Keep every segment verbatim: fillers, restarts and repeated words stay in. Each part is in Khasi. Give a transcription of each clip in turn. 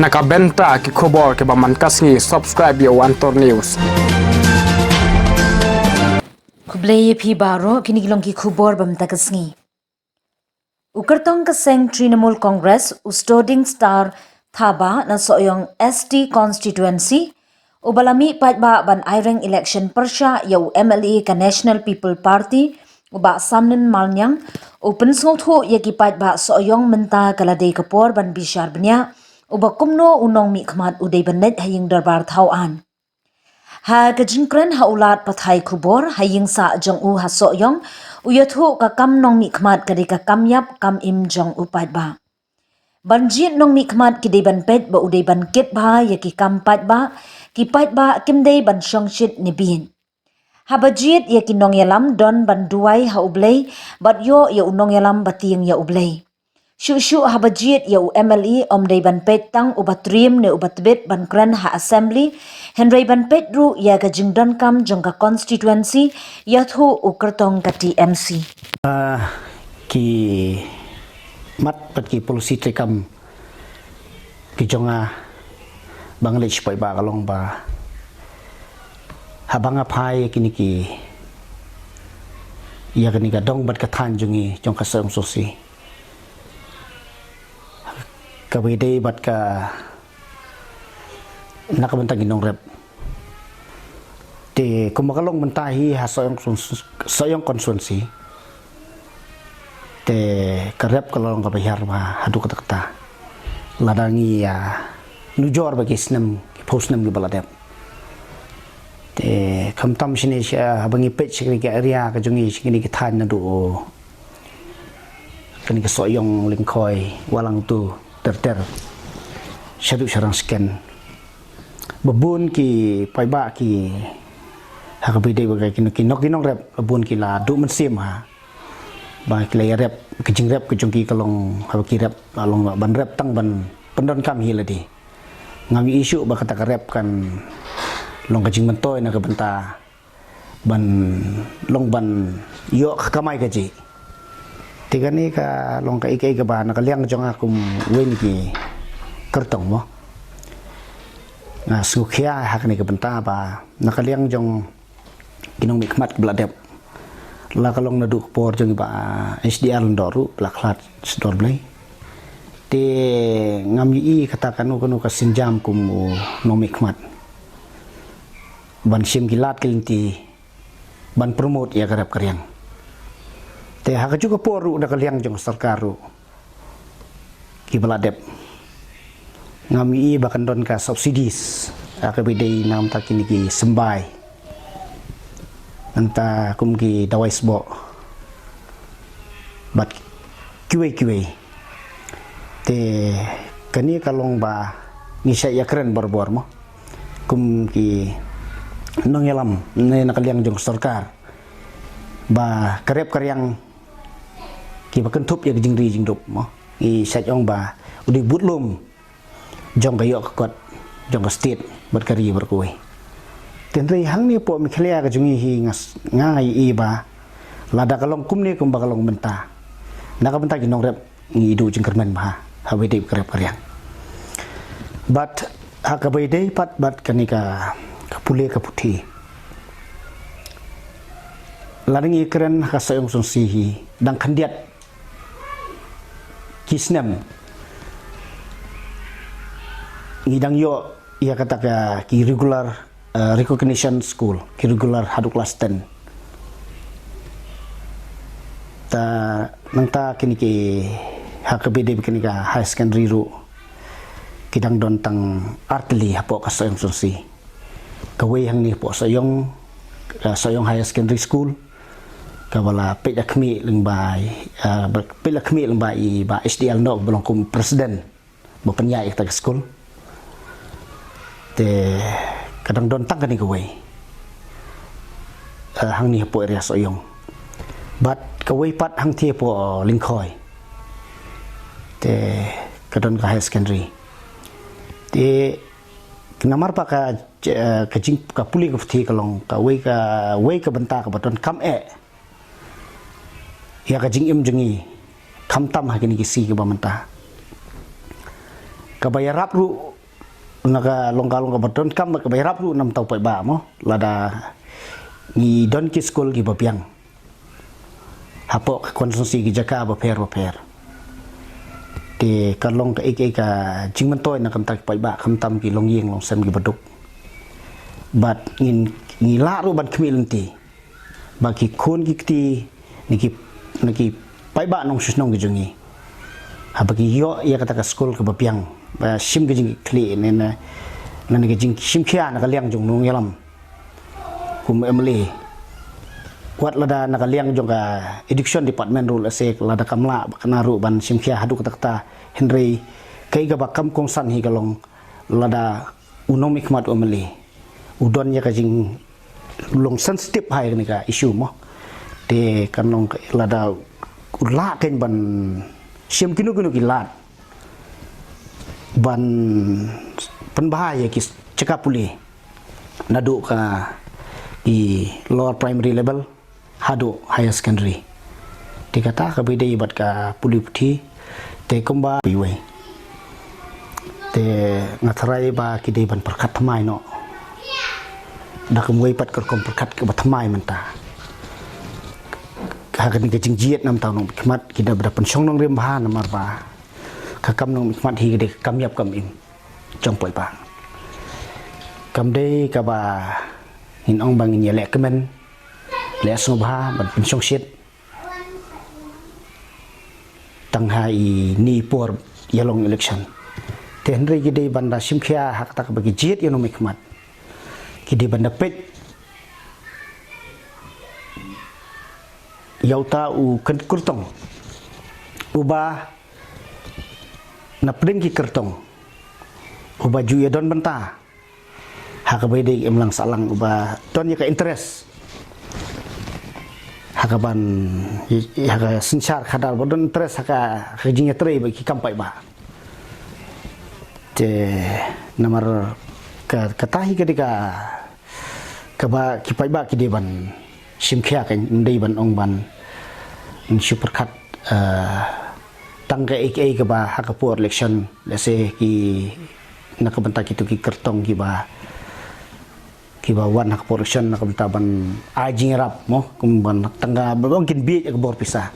Na ka bynta ki khubor kiba mynta ka sngi, subscribe ïa u Antor News. Khublei ïa phi baroh, kine ki long ki khubor ba mynta ka sngi. U kyrtong ka seng Trinamool Congress, u Stording Star Thabah na Sohiong S T constituency, uba la mih paidbah ban aireng election pyrshah ïa u M L A ka National People Party, u Bah Samlin Malniang, u pynsngewthuh ïa ki paidbah Sohiong mynta ka la dei ka por ban bishar bniah, uba kumno u nongmihkhmat u dei ban leit ha ïing dorbar thaw aiñ. Ha ka jingkren ha u lad pathai khubor ha ïing sah jong u ha Sohiong, u ïathuh ka kam nongmihkhmat ka dei ka kam ïap kam im jong u paidbah. Ban jied nongmihkhmat ki dei ban peit ba u dei ban kit bha ïa ki kam paidbah, ki paidbah kim dei ban shongshit ne bieit. Haba jied ïa ki nongïalam don ban duwai ha u Blei, bad ïoh ïa u nongïalam ba tieng ïa u Blei. Shuh shuh haba jied ïa u M L A ym dei ban peit tang uba triem ne uba tbit ban kren ha assembly, hynrei ban peit ruh ïa ka jingdonkam jong ka constituency, ïathuh u kyrtong ka T M C. Ah, ki mat bad ki policy treikam ki jong nga ba nga leit sha paidbah ka long ba haba nga phai ïa kine ki, ïa kane ka dong bad ka thaiñ jong ngi jong ka Sohiong Sosi, kaba ïadei bad ka, na ka bynta ki nongrep. Te kumba ka long mynta hi ha Sohiong, Sohiong constituency, te ka rep ka long kaba hiar bha haduh katta katta. Lada ngi ïa nujor bad ki snem, ki phew snem kiba la dep. Te khamtam shane sha, haba ngi peit sha kine ki area ka jong ngi, sha kine ki thaiñ naduh kane ka Sohiong, Lyngkhoi, Walangtu, ter ter, shaduh sharang sken. Ba bun ki paidbah ki, ha kaba ïadei bad ki, ki nong, ki nongrep, ba bun ki la duh mynsiem ha ba ki la ïarep, ka jingrep ka jong ki ka long, haba ki rep, la long ban rep tang ban pyndonkam hi lade. Ngam ïohi shuh ba kata ka rep kan long ka jingmyntoi na ka bynta ban long ban ïoh ka kamai kajih. Te kane ka long kaei kaei kaba na ka liang jong nga kum uwei na ki kyrtong mo, nga sngewkhia ha kane ka bynta ba na ka liang jong ki nongmihkhmat kiba la dep, la ka long naduh ka por jong i Bah H D R Lyngdoh ruh ba la khlad sdor Blei. Te ngam ïohi kata kano kano ka sienjam kum u nongmihkhmat ban shim ki lad ki lynti ban promote ïa ka rep ka riang. Te ha kajuh ka por ruh na ka liang jong ka sorkar ruh, kiba la dep, ngam ïohi ba kan don ka subsidies ha kaba ïadei na ka bynta kine ki symbai, na ka bynta kum ki dawai sboh bad kiwei kiwei. Te kane ka long ba ngi shait ïakren barabor mo, kum ki nongïalam ne na ka liang jong ka sorkar, ba ka rep ka riang kiba kynthup ïa ka jingri jingdup mo, ngi shait ong ba u dei budlum jong ka ïoh ka kot jong ka state bad ka ri bad kawei. Te hynrei hangne hapoh Meghalaya ka jong ngi hi nga s-, nga ïohi ba lada ka long kumne kumba ka long mynta, na ka bynta ki nongrep ngi duh jingkyrmen bha ha kaba ïadei bad ka rep ka riang. Bad ha kaba ïadei pat bad kane ka, ka pule ka puthi, lada ngi kren ha ka Sohiong Sosi hi, dang khyndiat ki snem ngi dang ïoh ïa kata ka ki regular, eh, recognition school, ki regular haduh klas ten. Ta nangta kine ki, ha kaba ïadei kine ka higher secondary ruh, ki dang don tang artylli hapoh ka Sohiong Sosi. Kawei hangne hapoh Sohiong, ka Sohiong Higher Secondary School, kaba la peit la khmih lyngba, eh, peit la khmih lyngba i Bah H D R Lyngdoh ba long kum president ba pynïaid ïa kata ka skul. Te ka dang don tang kane kawei, eh, hangne hapoh area Sohiong. Bad kawei pat hangtei hapoh Lyngkhoi, te ka don ka higher secondary. Te namar ba ka, eh, ka jing, ka pule ka puthi ka long kawei, kawei ka bynta kaba donkam eh ïa ka jingim jong ngi, khamtam ha kine ki sngi kiba mynta. Kaba ïarap ruh Na ka long ka long kaba donkam, kaba ïarap ruh namar u paidbah mo. Lada ngi don ki skul kiba biang hapoh ka constituency ki jaka bapher bapher, te ka long kaei kaei ka jingmyntoi na ka bynta ki paidbah, khamtam ki longïing longsem kiba duk. Bad ngin, ngi lah ruh ban khmih lynti ba ki khun ki kti na ki, na ki paidbah nongshong shnong ki jong ngi, haba ki ïoh ïa kata ka skul kaba biang, ba shim ka jingkitkhlieh ne na, na ka jingshim khia na ka liang jong u nongïalam kum u M L A. Wat lada na ka liang jong ka education department ruh, lehse lada kam lah ba kane ruh ban shim khia haduh katta katta, hynrei kaei kaba kam kongsan hi ka long lada u nongmihkhmat u M L A u don ïa ka jinglong sensitive ha ïa kane ka issue mo. Te kan long ka lada u lah kein ban shim kino kino ki lad ban pynbha ïa ki jaka pule, naduh ka ki lower primary level haduh higher secondary. Te kata kaba ïadei bad ka pule puthi, te kumba iwei, te nga tharai ba ki dei ban pyrkhat thymmai noh. Da kumwei pat ka rukom pyrkhat kaba thymmai mynta ha kane ka jingjied namar u nongmihkhmat, ki da, da pynshong nongrim bha namar ba ka kam nongmihkhmat hi ka dei ka kam ïap kam im jong u paidbah. Kam dei kaba ngin ong ba ngin ïaleh kmen, leh sngewbha ban pynshongshit tang ha ine i por ïa long election. Te hynrei ki dei ban da shim khia ha kata kaba ki jied ïa u nongmihkhmat, ki dei ban da peit ïa uta u kyrtong uba na pdeng ki kyrtong uba ju ïadon bynta ha kaba ïadei imlang sahlang, uba don ïa ka interest ha kaban, ha ka synshar khadar, ba don interest ha ka, ha ka jingïatrei bad ki kam paidbah. Te namar ka, kata hi ka dei ka, kaba ki paidbah ki dei ban shim khia, kan dei ban ong ban shu pyrkhat, eh, tang kaei kaei kaba ha ka por election, lehse ki na ka bynta kito ki kyrtong kiba, kiba wan ha ka por election na ka bynta ban ai jingïarap mo, kum ban tang ka, ba ong kin bieit ïa ka bor pisa.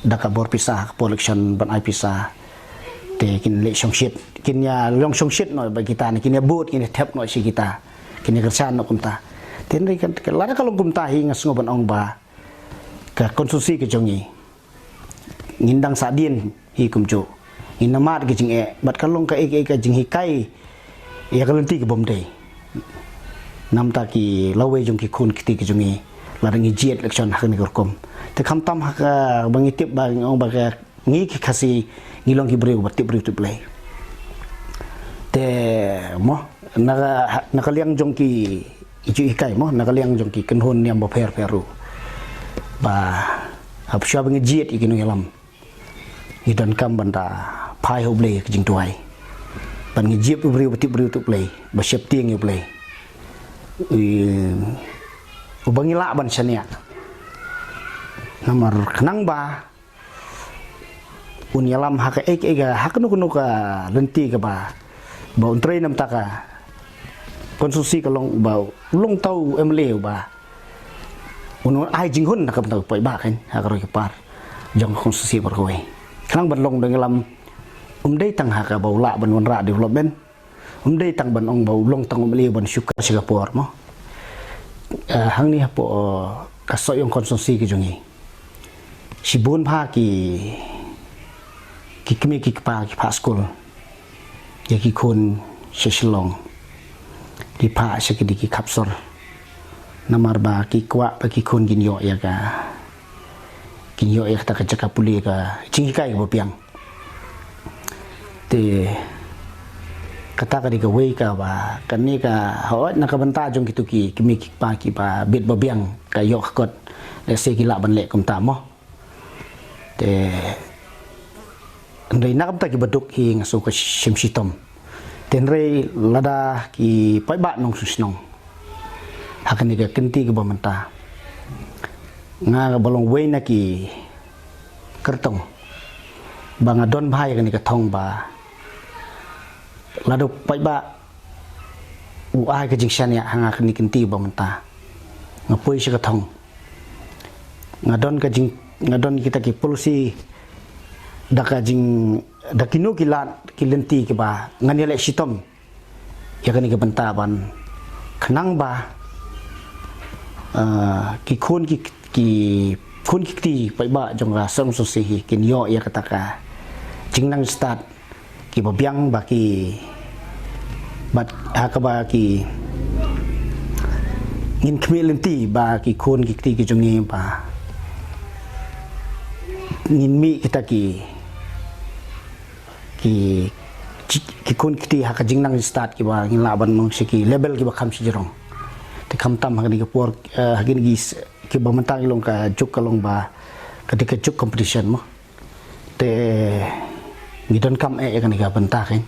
Da ka bor pisa ha ka por election ban ai pisa, te kin leh shongshit, kin ïa long shongshit noh bad kita, ne kin ïa bud, kin ïa thep noh sha kita, kin ïa kyrshan noh kumta. Te hynrei kan, lada ka long kumta hi, nga sngew ban ong ba ka constituency ka jong ngi, ngin dang sahdien hi kumjuh. Ngin ym mad ka jingeh, bad ka long kaei kaei ka jinghikai ïa ka lynti ka bym dei namar ki lawei jong ki khun ki kti ki jong ngi lada ngi jied election ha kane ka rukom. Te khamtam ha kaba ngi tip ba ngi ong ba ka, ngi ki Khasi ngi long ki briew ba tip briew tip Blei. Te mo, na ka, na ka liang jong ki, ki jinghikai mo, na ka liang jong ki kynhun niam bapher bapher ruh, ba haba shuwa ba ngi jied ïa ki nongïalam, ngi donkam ban da phai ha U Blei ka jingduwai, ban ngi jied u briew ba tip briew tip Blei, ba sheptieng ïa U Blei, i, uba ngi lah ban shaniah. Namar khnang ba un ïalam ha kaei kaei ka, ha kano kano ka lynti kaba, ba un trei namar ka constituency ka long ba u long tau u M L A uba un ai jinghun na ka bynta u paidbah, kan, ha ka roi ka par jong ka constituency baroh kawei. Khnang ban long dang ïalam, um dei tang ha kaba u lah ban wanrah development, um dei tang ban ong ba u long tang u M L A ban shu kar sha ka por mo. Eh, hangne hapoh, eh, ka Sohiong constituency ka jong ngi, shibun bha ki, ki kmie ki kpa ki phah skul ïa ki khun sha Shillong, ki phah sha ki dei ki khapsor, namar ba ki kwah ba ki khun kin ïoh ïa ka, kin ïoh ïa kata ka jaka pule ka jinghikai kaba biang. Te kata ka dei kawei kaba kane ka, hooid, na ka bynta jong kito ki kmie ki kpa kiba bit ba biang ka ïoh ka kot, lehse ki lah ban leh kumta mo. Te hynrei na ka bynta kiba duk hi nga sngew ka shim shitom. Te hynrei lada ki paidbah nongshong shnong ha kane ka kynti kaba mynta, nga kaba long uwei na ki kyrtong ba nga don bha ïa kane ka thong ba Lada u paidbah u ai ka jingshaniah ha nga kane ka kynti ba mynta, nga poi sha ka thong, nga don ka jing, nga don kita ki policy da ka jing, da kino ki lad ki lynti kiba ngan ïaleh shitom ïa kane ka bynta ban khnang ba, ah, ki khun ki, ki khun ki kti paidbah jong ka Seng Sung Sing hi kin ïoh ïa kata ka jingnang stad kiba biang ba ki, bad ha kaba ki ngin khmih lynti ba ki khun ki kti ki jong ngi ba ngin mih kita ki, ki, ki khun ki kti ha ka jingnang stad kiba ngin lah ban ong sha ki level kiba kham shajrong. Te khamtam ha kane ka por, eh, ha kine ki s-, kiba mynta ngi long ka juk, ka long ba ka dei ka juk competition mo. Te ngi donkam eh ïa kane ka bynta kein.